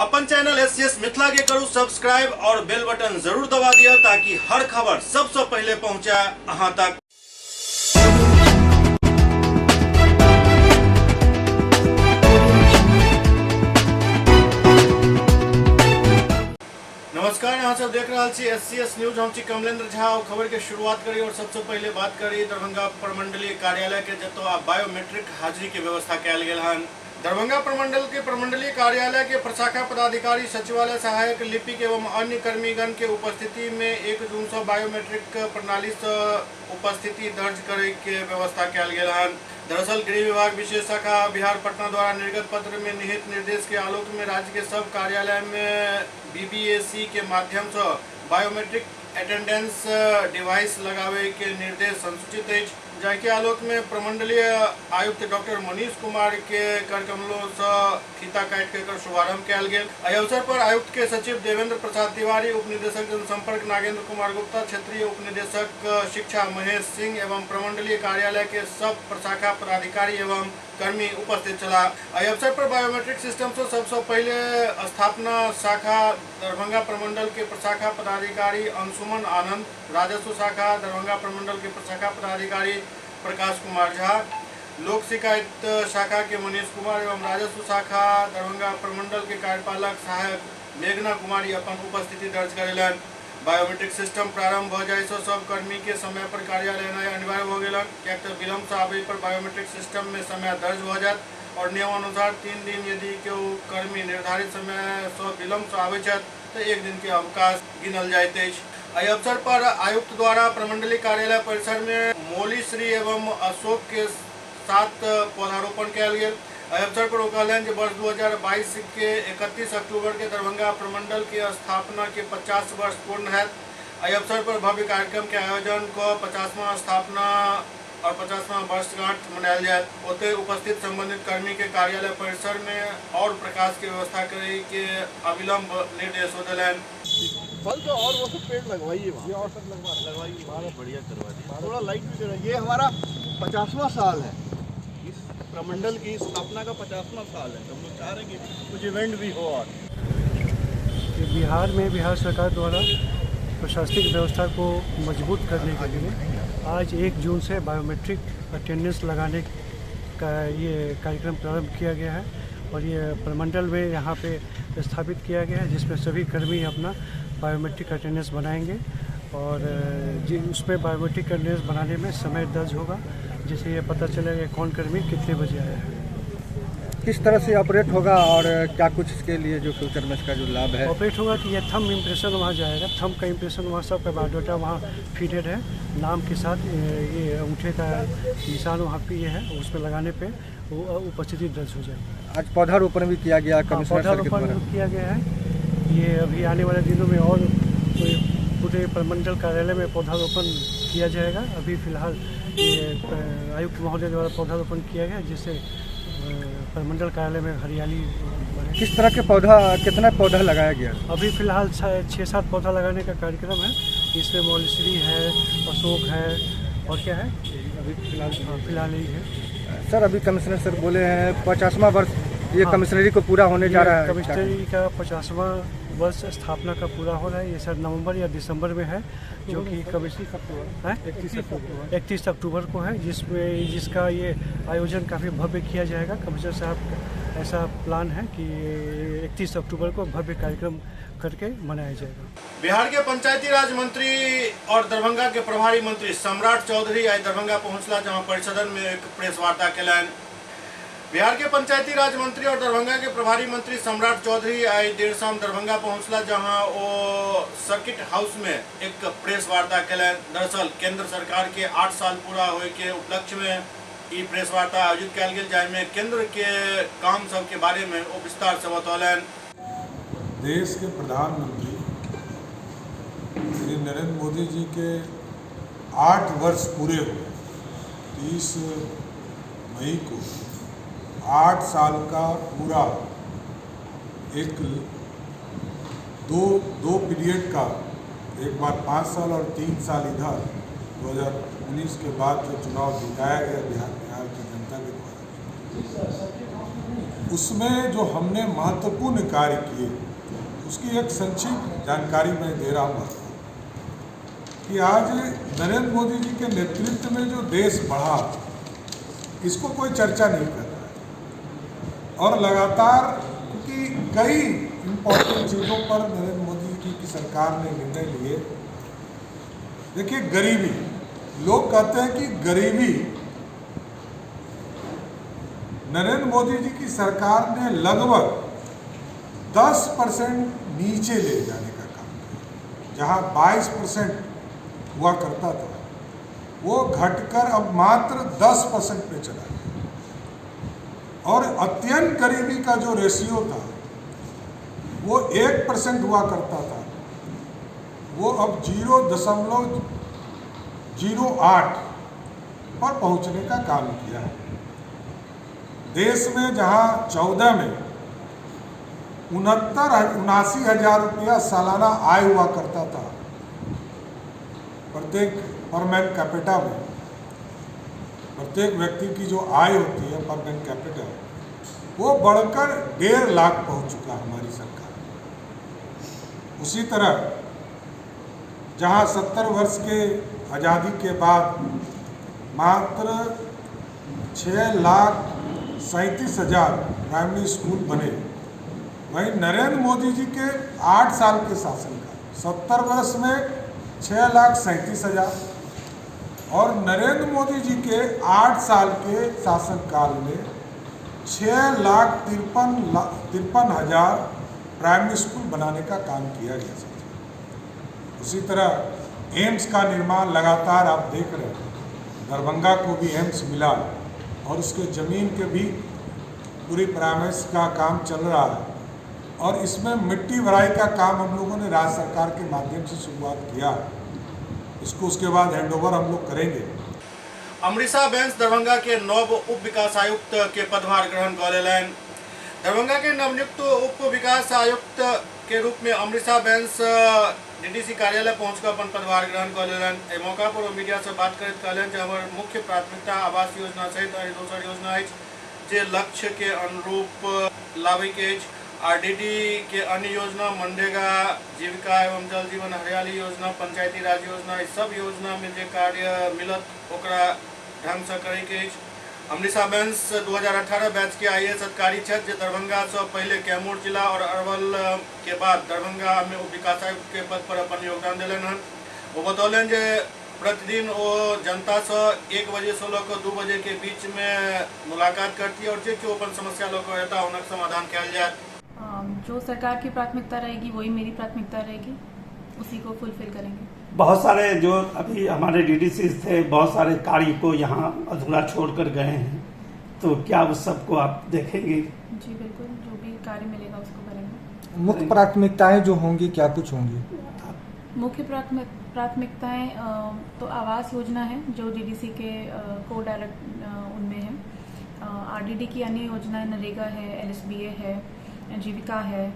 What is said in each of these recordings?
अपन channel SCS Mithila के करू सब्सक्राइब और बेल बटन जरूर दबा दिया ताकि हर खबर सबसे पहले पहुंचे अहां तक। नमस्कार, अहाँ सब देख रहा छी एससीएस न्यूज। हम छी कमलेंद्र झा और खबर के शुरुआत करी और सबसे पहले बात करी दरभंगा प्रमंडलीय कार्यालय के, जतऽ आब बायोमेट्रिक हाजिरी के व्यवस्था कयल गेल हन। दरभंगा प्रमंडल के प्रमंडलीय कार्यालय के प्रशाखा पदाधिकारी, सचिवालय सहायक, लिपिक एवं अन्य कर्मीगण के उपस्थिति में 1 जून से बायोमेट्रिक प्रणाली से उपस्थिति दर्ज करे के व्यवस्था कयल गेल हन। दरअसल गृह विभाग विशेष शाखा बिहार पटना द्वारा निर्गत पत्र में निहित निर्देश के आलोक में राज्य के सब कार्यालय में बीबीएसी के माध्यम से बायोमेट्रिक अटेंडेंस डिवाइस लगावे के निर्देश संसूचित अछि। जाहिके आलोक में प्रमंडलीय आयुक्त डॉक्टर मनीष कुमार के करकमलों से फीता काटि के एकर शुभारंभ कयल गेल। एहि अवसर पर आयुक्त के सचिव देवेंद्र प्रसाद तिवारी, उप निदेशक जनसंपर्क नागेंद्र कुमार गुप्ता, क्षेत्रीय उप निदेशक शिक्षा महेश सिंह एवं प्रमंडलीय कार्यालय के सब प्रशाखा पदाधिकारी एवं कर्मी उपस्थित छलाह। एहि अवसर पर बायोमेट्रिक सिस्टम से सबसे पहले स्थापना शाखा दरभंगा प्रमंडल के प्रशाखा पदाधिकारी अंशुमन आनंद, राजस्व शाखा दरभंगा प्रमंडल के प्रशाखा पदाधिकारी प्रकाश कुमार झा, लोक शिकायत शाखा के मनीष कुमार एवं राजस्व शाखा दरभंगा प्रमंडल के कार्यपालक सहायक मेघना कुमारी अपन उपस्थिति दर्ज करेलनि। बायोमेट्रिक सिस्टम प्रारंभ भ जाय से सब कर्मी के समय पर कार्यालय एनाइ अनिवार्य भ गेलन, किएक तऽ विलंब से आबय पर बायोमेट्रिक सिस्टम में समय दर्ज भ जायत और नियमानुसार 3 दिन यदि केओ कर्मी निर्धारित समय से विलंब से आबै छथि तऽ 1 दिन के अवकाश गिनल जाइत अछि। एहि अवसर पर आयुक्त द्वारा प्रमंडलीय कार्यालय परिसर में मौली श्री एवं अशोक के साथ पौधारोपण कयल गेल। एहि अवसर पर ओ कहलनि जे वर्ष 2022 के 31 अक्टूबर के दरभंगा प्रमंडल के स्थापना के 50 वर्ष पूर्ण हैत। एहि अवसर पर भव्य कार्यक्रम के आयोजन कऽ 50वां स्थापना और 50वां वर्षगांठ मनायल जायत। ओतहि उपस्थित संबंधित कर्मी के कार्यालय परिसर में और प्रकाश के व्यवस्था करे के अविलंब निर्देश देलनि। फल तो और वो सब पेड़ लगवाइए वहाँ, ये और सब लगवाइए, बढ़िया करवा दिया, थोड़ा लाइट भी दे। ये हमारा 50वां साल है, इस प्रमंडल की स्थापना का 50वां साल है, तो हम लोग चाह रहे हैं कि कुछ इवेंट भी हो। और बिहार में बिहार सरकार द्वारा प्रशासनिक व्यवस्था को मजबूत करने के लिए आज 1 जून से बायोमेट्रिक अटेंडेंस लगाने का ये कार्यक्रम प्रारंभ किया गया है और ये प्रमंडल में यहाँ पे स्थापित किया गया है, जिसमें सभी कर्मी अपना बायोमेट्रिक अटेंडेंस बनाएंगे और जी उसमें बायोमेट्रिक अटेंडेंस बनाने में समय दर्ज होगा, जिससे ये पता चलेगा कौन कर्मी कितने बजे आया है। किस तरह से ऑपरेट होगा और क्या कुछ इसके लिए जो फ्यूचर में इसका जो लाभ है? ऑपरेट होगा कि ये थंब इम्प्रेशन वहाँ जाएगा, थंब का इम्प्रेशन वहाँ सबका बायोडाटा वहाँ फीडेड है, नाम के साथ ये अंगूठे का निशान वहाँ पे ये है, उस पर लगाने पे वो उपस्थिति दर्ज हो जाएगी। आज पौधारोपण भी किया गया, कमिश्नर सर के पौधारोपण द्वारा किया गया है। ये अभी आने वाले दिनों में और पूरे प्रमंडल कार्यालय में पौधारोपण किया जाएगा। अभी फिलहाल ये आयुक्त महोदय द्वारा पौधारोपण किया गया, जिससे प्रमंडल कार्यालय में हरियाली बढ़े। किस तरह के पौधा, कितना पौधा लगाया गया? अभी फिलहाल 6-7 पौधा लगाने का कार्यक्रम है, इसमें मौलश्री है, अशोक है और क्या है अभी फिलहाल? हाँ, फिलहाल यही है। सर अभी कमिश्नर सर बोले हैं 50वां वर्ष ये हाँ, कमिश्नरी को पूरा होने जा रहा है। कमिश्नरी का 50वां वर्ष स्थापना का पूरा हो रहा है। ये सर नवंबर या दिसंबर में है, जो कि कमिश्नरी है 31 अक्टूबर को है, जिसमें जिसका ये आयोजन काफ़ी भव्य किया जाएगा। कमिश्नर साहब का ऐसा प्लान है कि 31 अक्टूबर को भव्य कार्यक्रम करके मनाया जाएगा। बिहार के पंचायती राज मंत्री और दरभंगा के प्रभारी मंत्री सम्राट चौधरी आई दरभंगा पहुंचला, जहां परिसदन में एक प्रेस वार्ता केलनि। बिहार के पंचायती राज मंत्री और दरभंगा के प्रभारी मंत्री सम्राट चौधरी आई देर शाम दरभंगा पहुंचला, जहां वो सर्किट हाउस में एक प्रेस वार्ता केलनि। दरअसल केंद्र सरकार के 8 साल पूरा होए के उपलक्ष्य में ई प्रेस वार्ता आयोजित कयल गेल, जाहिमे केंद्र के काम सब के बारे में ओ विस्तार से बतौलनि। देश के प्रधानमंत्री श्री नरेंद्र मोदी जी के 8 वर्ष पूरे हुए। 30 मई को 8 साल का पूरा एक दो पीरियड का, एक बार 5 साल और 3 साल इधर 2019 के बाद जो चुनाव जिताया गया बिहार की जनता के द्वारा, उसमें जो हमने महत्वपूर्ण कार्य किए उसकी एक संक्षिप्त जानकारी मैं दे रहा हूँ आपको कि आज नरेंद्र मोदी जी के नेतृत्व में जो देश बढ़ा, इसको कोई चर्चा नहीं कर रहा है। और लगातार क्योंकि कई इम्पोर्टेंट चीज़ों पर नरेंद्र मोदी जी की सरकार ने निर्णय लिए। देखिए, गरीबी, लोग कहते हैं कि गरीबी, नरेंद्र मोदी जी की सरकार ने लगभग 10% नीचे ले जाने का काम किया। जहां 22% हुआ करता था वो घटकर अब मात्र 10% पे चला गया। और अत्यंत गरीबी का जो रेशियो था वो 1% हुआ करता था, वो अब 0.08 पर पहुंचने का काम किया है। देश में जहां 14 में 79,000 रुपया सालाना आय हुआ करता था प्रत्येक पर मैन कैपिटा में, प्रत्येक व्यक्ति की जो आय होती है पर मैन कैपिटा, वो बढ़कर 1.5 लाख पहुंच चुका हमारी सरकार। उसी तरह जहां 70 वर्ष के आज़ादी के बाद मात्र 6,37,000 प्राइमरी स्कूल बने, वहीं नरेंद्र मोदी जी के 8 साल के शासन का 70 वर्ष में 6,37,000 और नरेंद्र मोदी जी के 8 साल के शासनकाल में 6,53,000 प्राइमरी स्कूल बनाने का काम किया गया। साथियों, उसी तरह एम्स का निर्माण लगातार आप देख रहे हैं। दरभंगा को भी एम्स मिला और उसके ज़मीन के भी पूरी परामर्श का काम चल रहा है और इसमें मिट्टी भराई का काम हम लोगों ने राज्य सरकार के माध्यम से शुरुआत किया। इसको उसके बाद हैंडओवर हम लोग करेंगे। अमृता बैंस दरभंगा के नव उप विकास आयुक्त के पदभार ग्रहण कऽ लेलनि। दरभंगा के नवनियुक्त उप विकास आयुक्त के रूप में अमृता बैंस डीडीसी कार्यालय पहुंचकर अपन पदभार ग्रहण कऽ लेलनि। एहि मौका पर ओ मीडिया से बात करैत कहलनि जे हमर मुख्य प्राथमिकता आवास योजना सहित अन्य दोसर योजना अछि जे लक्ष्य के अनुरूप लाबैके अछि। आरडीडी के अन्य योजना मनरेगा, जीविका एवं जल जीवन हरियाली योजना, पंचायती राज योजना, ई सब योजना में जे कार्य मिलत ओकरा ढंग से करैके अछि। अमृता बैंस 2018 बैच के आईएएस अधिकारी छथि जे दरभंगा से पहले कैमूर जिला और अरवल के बाद दरभंगा में उप विकास आयुक्त के पद पर अपन योगदान देलनि हन। ओ बतौलनि जे प्रतिदिन ओ जनता से 1 बजे से लऽ कऽ 2 बजे के बीच में मुलाकात करती और जे केओ अपन समस्या लऽ कऽ एता हुनक समाधान कयल जायत। जो सरकार की प्राथमिकता रहेगी वही मेरी प्राथमिकता रहेगी, उसी को फुलफिल करेंगे। बहुत सारे जो अभी हमारे डीडीसी थे बहुत सारे कार्य को यहाँ अधूरा छोड़ कर गए हैं, तो क्या उस सबको आप देखेंगे? जी बिल्कुल, जो भी कार्य मिलेगा उसको करेंगे। मुख्य प्राथमिकताएं जो होंगी क्या कुछ होंगी? मुख्य प्राथमिकताएं तो आवास योजना है जो डीडीसी के को डायरेक्ट उनमें है। आरडीडी की अन्य योजनाएं नरेगा है, एलएसबीए है, जीविका है,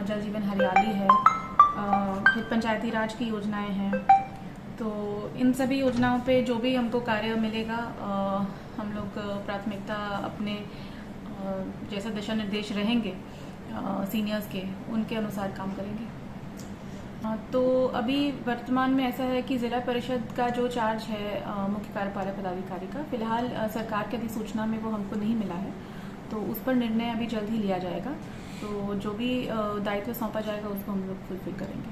जल जीवन हरियाली है, फिर पंचायती राज की योजनाएं हैं। तो इन सभी योजनाओं पे जो भी हमको कार्य मिलेगा हम लोग प्राथमिकता अपने जैसा दिशा निर्देश रहेंगे सीनियर्स के उनके अनुसार काम करेंगे। तो अभी वर्तमान में ऐसा है कि ज़िला परिषद का जो चार्ज है मुख्य कार्यपालक पदाधिकारी का, फिलहाल सरकार की अधिसूचना में वो हमको नहीं मिला है, तो उस पर निर्णय अभी जल्द ही लिया जाएगा। तो जो भी दायित्व सौंपा जाएगा उसको हम लोग फुलफिल करेंगे।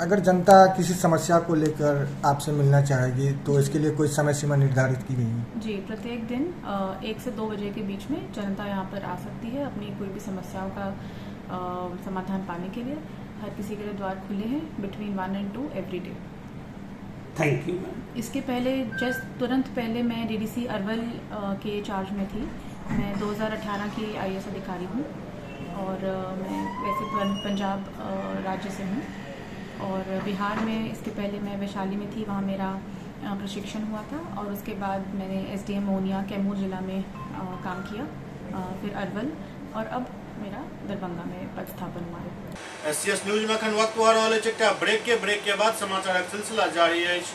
अगर जनता किसी समस्या को लेकर आपसे मिलना चाहेगी तो इसके लिए कोई समय सीमा निर्धारित की गई है? जी, प्रत्येक दिन 1 से 2 बजे के बीच में जनता यहाँ पर आ सकती है अपनी कोई भी समस्याओं का समाधान पाने के लिए। हर किसी के लिए द्वार खुले हैं between 1 and 2 every day. Thank you ma'am. इसके पहले जस्ट तुरंत पहले मैं डीडीसी अरवल के चार्ज में थी। मैं 2018 की आईएएस अधिकारी हूँ और मैं वैसे पंजाब राज्य से हूँ और बिहार में इसके पहले मैं वैशाली में थी, वहाँ मेरा प्रशिक्षण हुआ था और उसके बाद मैंने एसडीएम मोनिया कैमूर ज़िला में काम किया, फिर अरवल और अब मेरा दरभंगा में पदस्थापन हुआ है। एससीएस न्यूज में अखन वक्त भऽ रहल अछि एकटा ब्रेक के बाद समाचारक सिलसिला जारी अछि।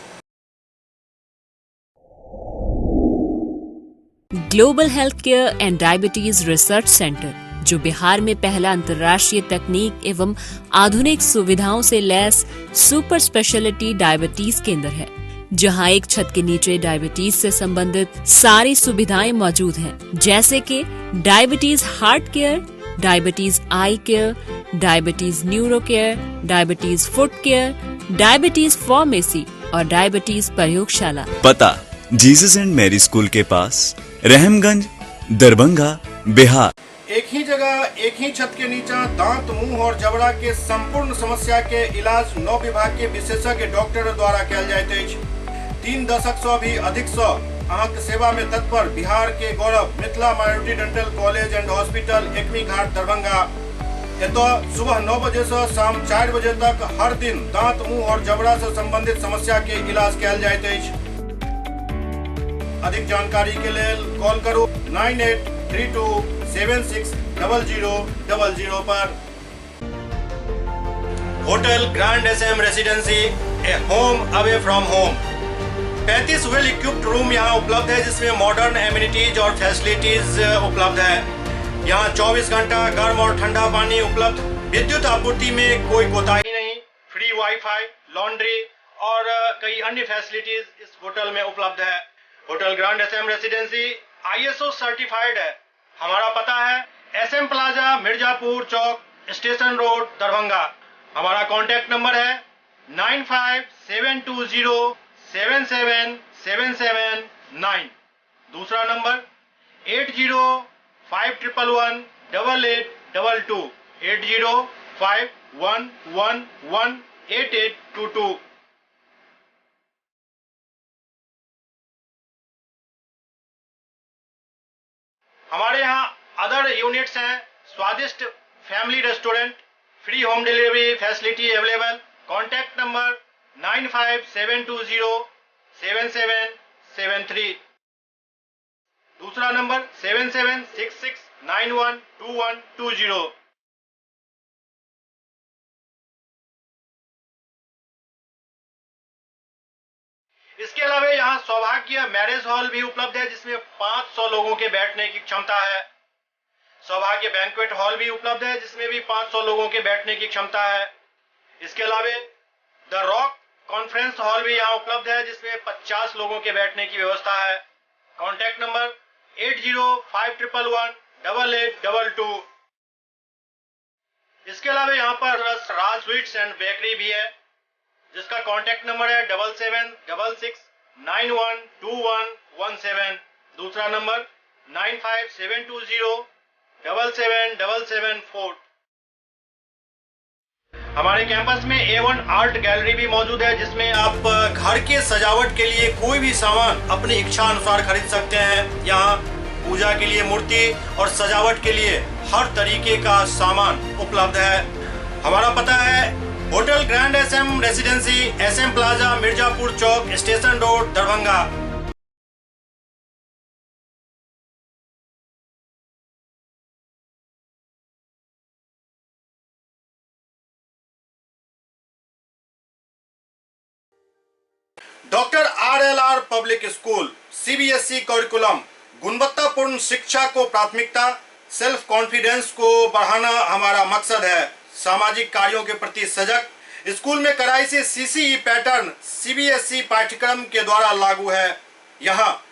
Global health care and diabetes research centre, जो बिहार में पहला अंतर्राष्ट्रीय तकनीक एवं आधुनिक सुविधाओं से लैस सुपर स्पेशलिटी डायबिटीज केंद्र है, जहां एक छत के नीचे डायबिटीज से संबंधित सारी सुविधाएं मौजूद हैं, जैसे कि diabetes heart care, diabetes eye care, diabetes neuro care, diabetes foot care, diabetes pharmacy और डायबिटीज प्रयोगशाला। पता जीसस एंड मैरी स्कूल के पास, रहमगंज, दरभंगा, बिहार। एक ही जगह एक ही छत के नीचा दांत, मुंह और जबड़ा के संपूर्ण समस्या के इलाज 9 विभाग के विशेषज्ञ डॉक्टर द्वारा कयल जाइत अछि। 3 दशक से भी अधिक से अहाँके सेवा में तत्पर बिहार के गौरव Mithila minority dental college and hospital, Ekmi Ghat, Darbhanga. एतऽ सुबह 9 बजे से शाम 4 बजे तक हर दिन दांत, मुंह और जबड़ा से संबंधित समस्या के इलाज कयल जाइत अछि। अधिक जानकारी के लेल कॉल करू 9832760000 पर। Hotel grand S M residency, a home away from home. 35 well equipped room यहाँ उपलब्ध है, जिसमें मॉडर्न एमिनिटीज और फैसिलिटीज उपलब्ध है। यहाँ 24 घंटा गर्म और ठंडा पानी उपलब्ध, विद्युत आपूर्ति में कोई कोताही नहीं, फ्री वाईफाई, लॉन्ड्री और कई अन्य फैसिलिटीज इस होटल में उपलब्ध है। Hotel grand S M residency ISO certified है। हमारा पता है एस एम प्लाजा, मिर्जापुर चौक, स्टेशन रोड, दरभंगा। हमारा कॉन्टैक्ट नंबर है 9572077779। दूसरा नंबर 8051118822, 8051118822। हमारे यहाँ अदर यूनिट्स हैं, स्वादिष्ट family restaurant, free home delivery facility available. Contact number 9572077773। दूसरा नंबर 7766912120। इसके अलावा यहाँ सौभाग्य मैरिज हॉल भी उपलब्ध है, जिसमें 500 लोगों के बैठने की क्षमता है। सौभाग्य बैंक्वेट हॉल भी उपलब्ध है, जिसमें भी 500 लोगों के बैठने की क्षमता है। इसके अलावा the rock conference hall भी यहाँ उपलब्ध है, जिसमें 50 लोगों के बैठने की व्यवस्था है। Contact number 8051118822। इसके अलावा यहाँ पर राज स्वीट्स एंड बेकरी भी है, जिसका कॉन्टैक्ट नंबर है 7766912117। दूसरा नंबर 9572077774। हमारे कैंपस में A1 art gallery भी मौजूद है, जिसमें आप घर के सजावट के लिए कोई भी सामान अपनी इच्छा अनुसार खरीद सकते हैं। यहाँ पूजा के लिए मूर्ति और सजावट के लिए हर तरीके का सामान उपलब्ध है। हमारा पता है hotel grand S M residency, S M plaza, Mirzapur Chowk, station road, Darbhanga. Doctor R L R public school, CBSE curriculum, गुणवत्तापूर्ण शिक्षा को प्राथमिकता, सेल्फ कॉन्फिडेंस को बढ़ाना हमारा मकसद है। सामाजिक कार्यों के प्रति सजग, स्कूल में कड़ाई से सीसीई पैटर्न सीबीएसई पाठ्यक्रम के द्वारा लागू है। यहाँ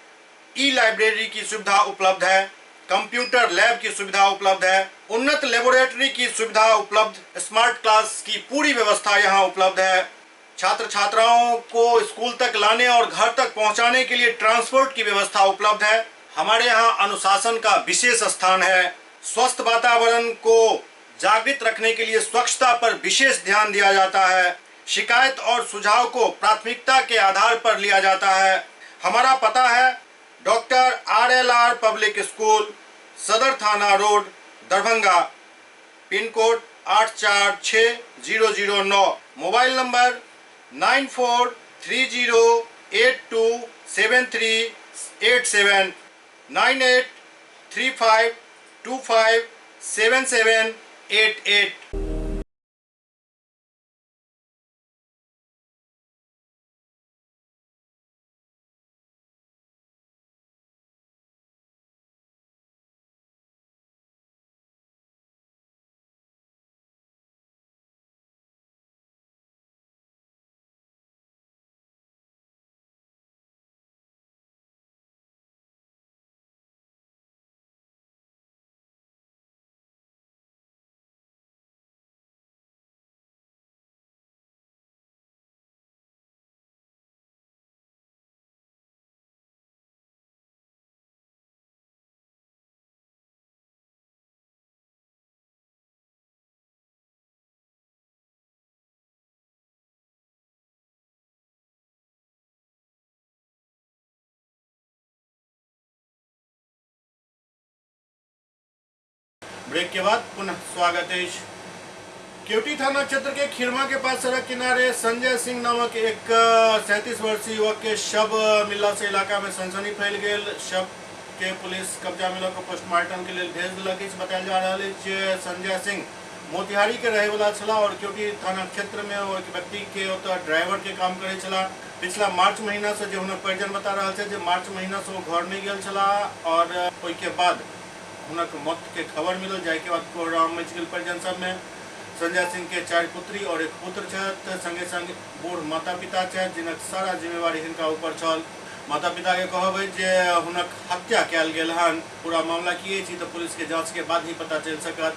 ई लाइब्रेरी की सुविधा उपलब्ध है, कंप्यूटर लैब की सुविधा उपलब्ध है, उन्नत लेबोरेटरी की सुविधा उपलब्ध, स्मार्ट क्लास की पूरी व्यवस्था यहाँ उपलब्ध है। छात्र छात्राओं को स्कूल तक लाने और घर तक पहुंचाने के लिए ट्रांसपोर्ट की व्यवस्था उपलब्ध है। हमारे यहाँ अनुशासन का विशेष स्थान है। स्वस्थ वातावरण को जागृत रखने के लिए स्वच्छता पर विशेष ध्यान दिया जाता है। शिकायत और सुझाव को प्राथमिकता के आधार पर लिया जाता है। हमारा पता है doctor R L R public school, Sadar थाना road, Darbhanga, pin code 846009, mobile number 9430827387, 9835257788। Brake के बाद पुनः स्वागत अछि। केवटी थाना क्षेत्र के खिरमा के पास सड़क किनारे संजय सिंह नामक एक 37 वर्षीय युवक के शव मिलला से इलाका में सनसनी फैल गेल। शव के पुलिस कब्जा में लऽ कऽ पोस्टमार्टम के लेल भेज देलक अछि। बतायल जा रहल अछि जे संजय सिंह मोतिहारी के रहे वाला छलाह और केवटी थाना क्षेत्र में ओ एक व्यक्ति के ओतऽ ड्राइवर के काम करे छलाह। पिछला मार्च महीना से जे हुनक परिजन बता रहल छै जे मार्च महीना से ओ घर नहीं गेल छलाह और ओहिके बाद हुनक मौत के खबर मिलल, जाहिके बाद कोहराम मचि गेल परिजन सब में। संजय सिंह के 4 पुत्री और 1 पुत्र छथि, संगे संग बूढ़ माता पिता छथि जिनक सारा जिम्मेवारी हिनका ऊपर छल। माता पिता के कहब अछि जे हुनक हत्या कयल गेल हन। पूरा मामला की अछि तऽ पुलिस के जांच के बाद ही पता चलि सकत।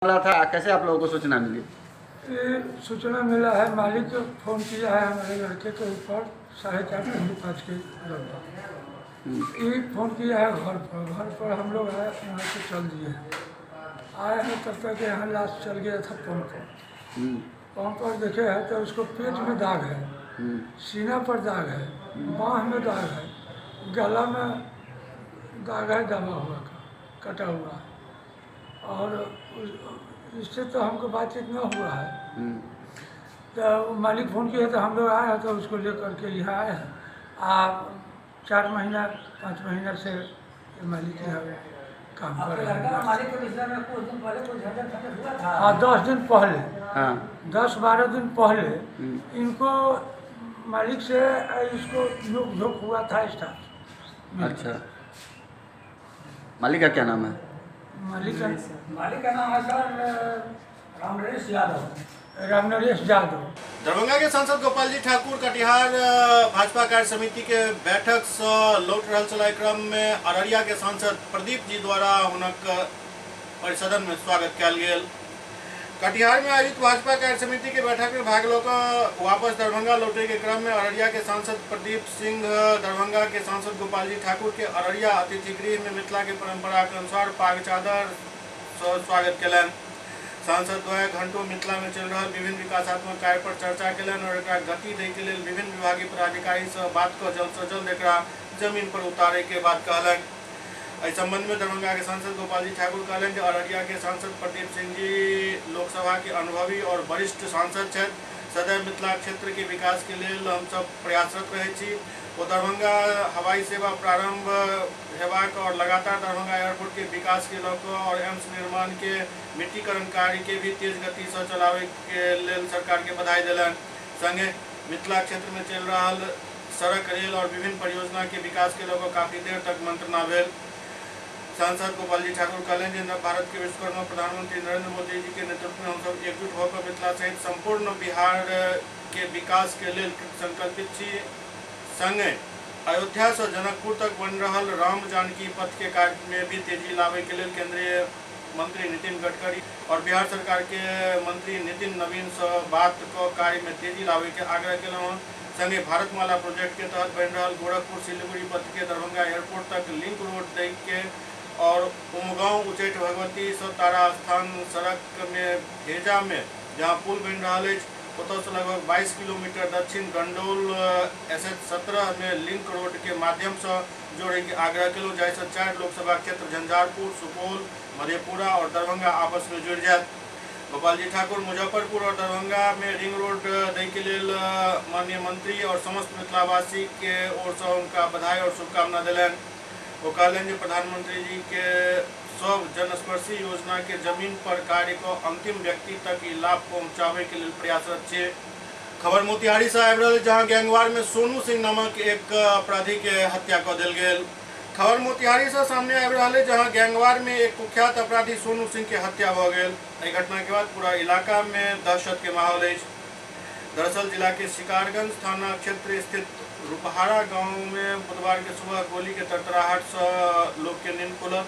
मामला था, कैसे आप लोगों को सूचना मिली? ये सूचना मिला है, मालिक फोन किया है हमारे लड़के के ऊपर 4:30 4:45 के लगभग। ये फोन किया है घर पर, घर पर हम लोग आए, वहाँ से चल दिए हैं। आए हैं तब तक यहाँ लाश चल गया था पंप पर। पंप पर देखे हैं तो उसको पेट में दाग है, सीना पर दाग है, बाँह में दाग है, गला में दाग है, दबा हुआ का कटा हुआ है। और इससे तो हमको बातचीत न हुआ है। तो मालिक फ़ोन किया तो हम लोग आए हैं तो उसको लेकर के यहाँ आए हैं। आप 4 महीना 5 महीना से मालिक यहाँ काम कर रहे हैं। मालिक के विषय में कुछ दिन पहले कुछ झंझट हुआ था? हाँ, 10 दिन पहले, हाँ 10-12 दिन पहले इनको मालिक से इसको नोक झोंक हुआ था स्टाफ। अच्छा, मालिक का क्या नाम है? मालिक का नाम है सर रामनरेश यादव। रामनरेश यादव। दरभंगा के सांसद गोपाल जी ठाकुर कटिहार भाजपा कार्य समिति के बैठक से लौट रहल छलाह। क्रम में अररिया के सांसद प्रदीप जी द्वारा हुनक परिसदन में स्वागत कयल गेल। कटिहार में आयोजित भाजपा कार्य समिति के बैठक में भाग लऽ वापस दरभंगा लौटे के क्रम में अररिया के सांसद प्रदीप सिंह दरभंगा के सांसद गोपाल जी ठाकुर के अररिया अतिथि गृह में मिथिला के परंपरा के अनुसार पाग चादर से स्वागत कयलनि। सांसद द्वय घंटों मिथिला में चल रहा विभिन्न विकासात्मक कार्य पर चर्चा कयलनि और एकरा गति दै के लेल विभिन्न विभागीय पदाधिकारी से बात कऽ जल्द से जल्द एकरा जमीन पर उतारे के बात कहलनि। एहि संबंध में दरभंगा के सांसद गोपाल जी ठाकुर कहलनि जे अररिया के सांसद प्रदीप सिंह जी लोकसभा के अनुभवी और वरिष्ठ सांसद छथि। सदैव मिथिला क्षेत्र के विकास के लेल हम सब प्रयासरत रहै छी। ओ दरभंगा हवाई सेवा प्रारंभ हेबाक और लगातार दरभंगा एयरपोर्ट के विकास के लऽ कऽ और एम्स निर्माण के मिट्टीकरण कार्य के भी तेज गति से चलाबै के लेल सरकार के बधाई देलनि। संगे मिथिला क्षेत्र में चलि रहल सड़क, रेल और विभिन्न परियोजना के विकास के लऽ कऽ काफी देर तक मंत्रणा भेल। सांसद गोपाल जी ठाकुर कहलनि जे नव भारत के विश्वकर्मा प्रधानमंत्री नरेंद्र मोदी जी के नेतृत्व में हमसब एकजुट होकर मिथिला सहित संपूर्ण बिहार के विकास के लेल संकल्पित छी। संगे अयोध्या से जनकपुर तक बन रहल राम जानकी पथ के कार्य में भी तेजी लाबे के लेल केंद्रीय मंत्री नितिन गडकरी और बिहार सरकार के मंत्री नितिन नवीन से बात क कार्य में तेजी लाबे के आग्रह केलहुँ। संगे भारतमाला प्रोजेक्ट के तहत बन रहल गोरखपुर सिलीगुड़ी पथ के दरभंगा एयरपोर्ट तक लिंक रोड दै के और उमगांव उच्चैठ भगवती से तारा स्थान सड़क में भेजा में जहाँ पुल बन रहा है ओतऽ से लगभग 22 किलोमीटर दक्षिण गंडौल SH 17 में लिंक रोड के माध्यम से जोड़े के आग्रह केलहुँ, जाहिसँ 4 लोकसभा क्षेत्र झंझारपुर, सुपौल, मधेपुरा और दरभंगा आपस में जुड़ि जायत। गोपाल जी ठाकुर मुजफ्फरपुर और दरभंगा में रिंग रोड दै के लेल माननीय मंत्री और समस्त मिथिलावासी के ओर से उनका बधाई और शुभकामना देलनि। वो कहलनि जे प्रधानमंत्री जी के सब जनस्पर्शी योजना के जमीन पर कार्य को अंतिम व्यक्ति तक ई लाभ पहुंचावे के लेल प्रयासरत छे। खबर मोतिहारी से आबि रहल, जहां गैंगवार में सोनू सिंह नामक एक अपराधी के हत्या कऽ देल गेल। खबर मोतिहारी से सामने आबि रहल है, जहां गैंगवार में एक कुख्यात अपराधी सोनू सिंह के हत्या भऽ गेल। एहि घटना के बाद पूरा इलाका में दहशत के माहौल अछि। दरअसल जिला के शिकारगंज थाना क्षेत्र स्थित रुपहारा गांव में बुधवार के सुबह गोली के तरतराहट से लोग के नींद खुलल।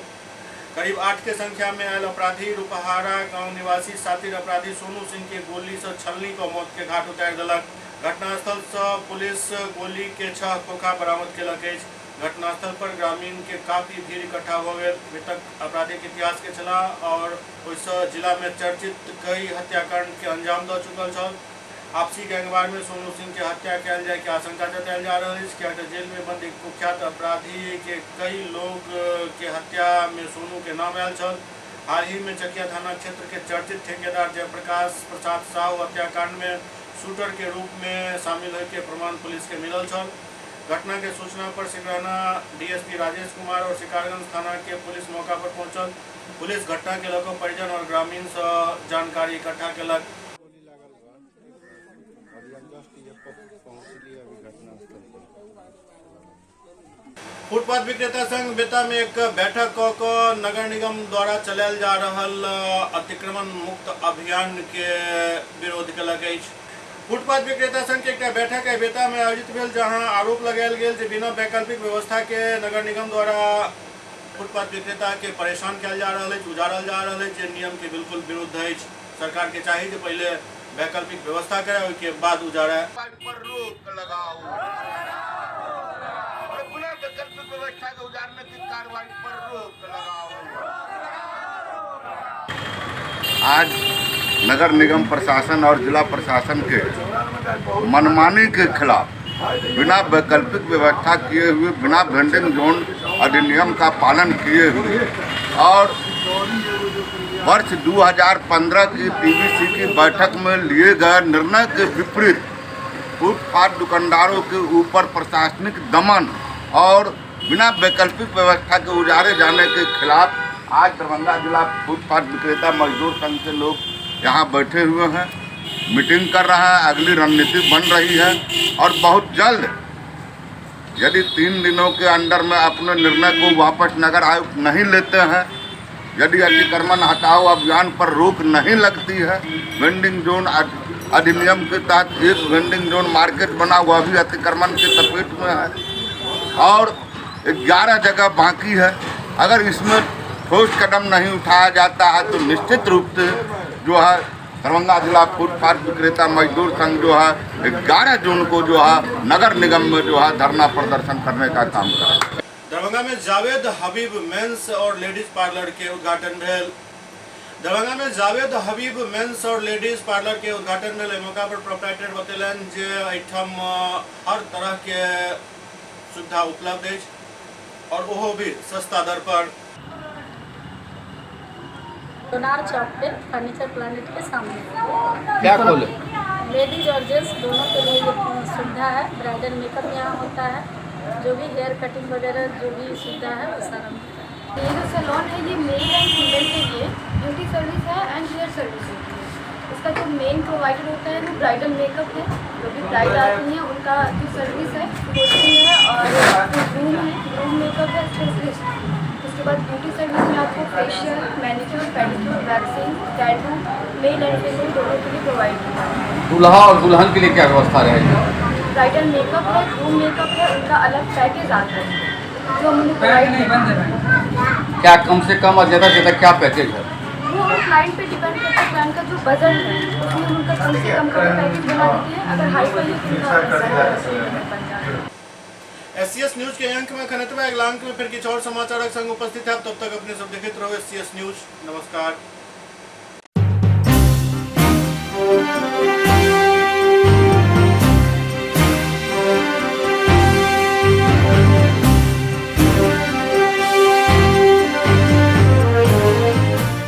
करीब 8 के संख्या में आयल अपराधी रुपहारा गांव निवासी सातिर अपराधी सोनू सिंह के गोली से छलनी क मौत के घाट उतारि देलक। घटनास्थल से पुलिस गोली के 6 खोखा बरामद केलक अछि। घटनास्थल पर ग्रामीण के काफी भीड़ इकट्ठा हो गेल। मृतक अपराधी के इतिहास के छला और ओहिसँ जिला में चर्चित कई हत्याकांड के अंजाम दऽ चुकल छल। आपसी गैंगवार में सोनू सिंह के हत्या कयल जाय के आशंका जतायल जा रहल अछि, कियाक तऽ जेल में बंद एक कुख्यात अपराधी के कई लोग के हत्या में सोनू के नाम आयल छल। हाल ही में चकिया थाना क्षेत्र के चर्चित ठेकेदार जयप्रकाश प्रसाद साहू हत्याकांड में शूटर के रूप में शामिल होय के प्रमाण पुलिस के मिलल छल। घटना के सूचना पर सिकराना डीएसपी राजेश कुमार और शिकारगंज थाना के पुलिस मौका पर पहुंचल। पुलिस घटना के लऽ कऽ परिजन और ग्रामीण से जानकारी इकट्ठा केलक। फुटपाथ विक्रेता संघ बेता में एक बैठक क कऽ नगर निगम द्वारा चलायल जा रहल अतिक्रमण मुक्त अभियान के विरोध केलक अछि। फुटपाथ विक्रेता संघ के एकटा बैठक एहि बेता में आयोजित भेल, जहां आरोप लगायल गेल जे बिना वैकल्पिक व्यवस्था के नगर निगम द्वारा फुटपाथ विक्रेता के परेशान कयल जा रहल अछि, उजाड़ल जा रहल अछि, जे नियम के बिल्कुल विरुद्ध अछि। सरकार के चाही जे पहिले वैकल्पिक व्यवस्था करे, ओहिके बाद उजाड़े। पर रोक लगाओ और बिना वैकल्पिक व्यवस्था के उजाड़ने की कार्रवाई पर रोक लगाओ। आज नगर निगम प्रशासन और जिला प्रशासन के मनमानी के खिलाफ बिना वैकल्पिक व्यवस्था किए हुए, बिना वेंडिंग जोन अधिनियम का पालन किए हुए और वर्ष 2015 की पीवीसी की बैठक में लिए गए निर्णय के विपरीत फुटपाथ दुकानदारों के ऊपर प्रशासनिक दमन और बिना वैकल्पिक व्यवस्था के उजाड़े जाने के खिलाफ आज दरभंगा जिला फुटपाथ विक्रेता मजदूर संघ के लोग यहाँ बैठे हुए हैं, मीटिंग कर रहा है, अगली रणनीति बन रही है और बहुत जल्द यदि 3 दिनों के अंदर में अपने निर्णय को वापस नगर आयुक्त नहीं लेते हैं, यदि अतिक्रमण हटाओ अभियान पर रोक नहीं लगती है, वेंडिंग जोन अधिनियम के तहत एक वेंडिंग जोन मार्केट बना हुआ भी अतिक्रमण के चपेट में है और 11 जगह बाकी है, अगर इसमें ठोस कदम नहीं उठाया जाता है तो निश्चित रूप से जो है दरभंगा जिला फुटपाथ विक्रेता मजदूर संघ जो है 11 जून को जो है नगर निगम में जो है धरना प्रदर्शन करने का काम करेगा। दरभंगा में जावेद हबीब मेंस और लेडीज पार्लर के उद्घाटन भेल। दरभंगा में जावेद हबीब मेंस और लेडीज पार्लर के उद्घाटन भेल। एहि मौका पर प्रोप्राइटर बतेलनि जे एहिठाम हर तरह के सुविधा उपलब्ध अछि और ओहो भी सस्ता दर पर। सोनार चौक पे फर्नीचर प्लानेट के सामने क्या खोले? लेडीज और जेंट्स दोनों के लिए सुविधा है। ब्राइडल मेकअप यहाँ होता है, जो भी हेयर कटिंग वगैरह जो भी सुविधा है वो सारा मिलता है। ये जो सैलून है ये मेल एंड फीमेल के लिए ब्यूटी सर्विस है एंड हेयर सर्विस होती है। इसका जो मेन प्रोवाइडर होता है वो ब्राइडल मेकअप है। जो भी ब्राइड आती हैं उनका जो सर्विस है कोचिंग है और ग्रूम है, ग्रूम मेकअप है, स्पेशलिस्ट। उसके बाद ब्यूटी सर्विस में आपको facial, manicure, pedicure, waxing, tattoo, male and female दोनों के लिए प्रोवाइड होता है। दूल्हा और दुल्हन के लिए क्या व्यवस्था रहेगी? ब्राइडल मेकअप है, ग्रूम मेकअप है, उनका अलग पैकेज आता है जो हम उन्हें प्रोवाइड करते हैं। क्या कम से कम और ज़्यादा से ज़्यादा क्या पैकेज है? वो हम क्लाइंट पे डिपेंड करता है। क्लाइंट का जो बजट है उसमें हम उनका कम से कम का पैकेज बना देते हैं। अगर हाई फाई है तो उनका बन जाता है। एससीएस न्यूज के अंक में एखन एतबे। अगिला अंक में फिर किछु और समाचारक संग उपस्थित है। तब तक अपने सब देखैत रहू एससीएस न्यूज। नमस्कार।